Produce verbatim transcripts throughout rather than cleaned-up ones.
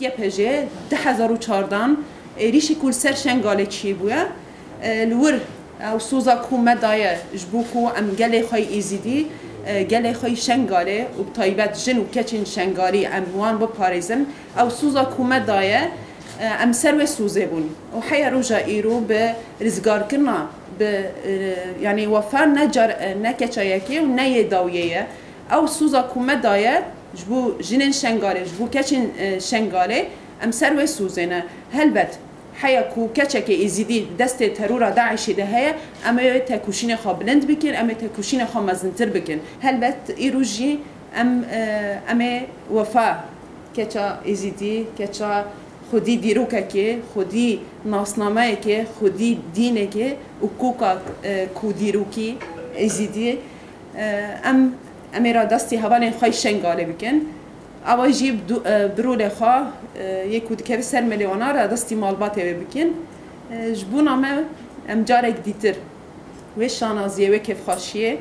Y P J du hezar û çardan êrîşê ku li ser Şengalê çêbûye, e, li wir ew soza ku me daye ji bo ku em gelê xwe yê Êzidî, e, gelê xwe yê Şengalê û bi taybet jin û keçên Şengalî em wan biparêzin, ew soza ku me daye, e, em ser wê sozê bûn. Û heya roja îro bi rizgarkirina, bi, e, yanî Wefa ne car, e, ne keça yekê û ne yê dawiyê ye. Ew soza ku me daye ji bo jinên Şengalê, ji bo keçên, e, Şengalê, em ser wê sozê ne. Helbet, heya ku keçekê Êzidî destê terora DAIŞê de heye, em ê tekoşînê xwe bilind bikin, em ê tekoşînê xwe mezintir bikin. Helbet, îro jî em, e, em ê Wefa, keça Êzidî, keça xwedî dîrokekê, xwedî nasnameyekê, xwedî dînekê û koka, e, ku dîrokî Êzidî, e, em, em ê radestî hevalên xwe yê Şengalê bikin. Ava jî bi du-, e, bi rolê xwe, e, yê ku dikeve ser milê wana radestî malbatê wê bikin. E, ji bona me em carek dîtir wê şanaziyê, wê kêfxweşiyê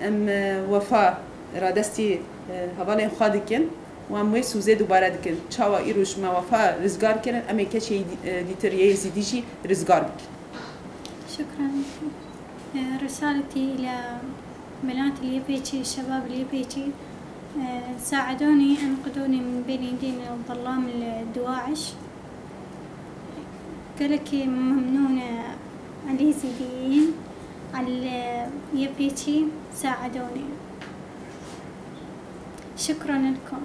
em, e, Wefa radestî, e, hevalên xwe dikin û em wê sozê dubare dikin. Çawa îroj me Wefa rizgar kirin, em ê keçê dî-, e, dîtir yê Êzidî jî rizgar bikin. شكرا. رسالتي إلى بنات اليبيتي، شباب اليبيتي، ساعدوني أنقذوني من بين يدين الظلام الدواعش. قالك ممنونة على اليزيديين، على اليبيتي، ساعدوني. شكرا لكم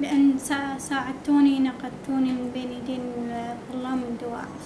لأن سا-، ساعدتوني، نقذتوني من بين يدين الظلام الدواعش.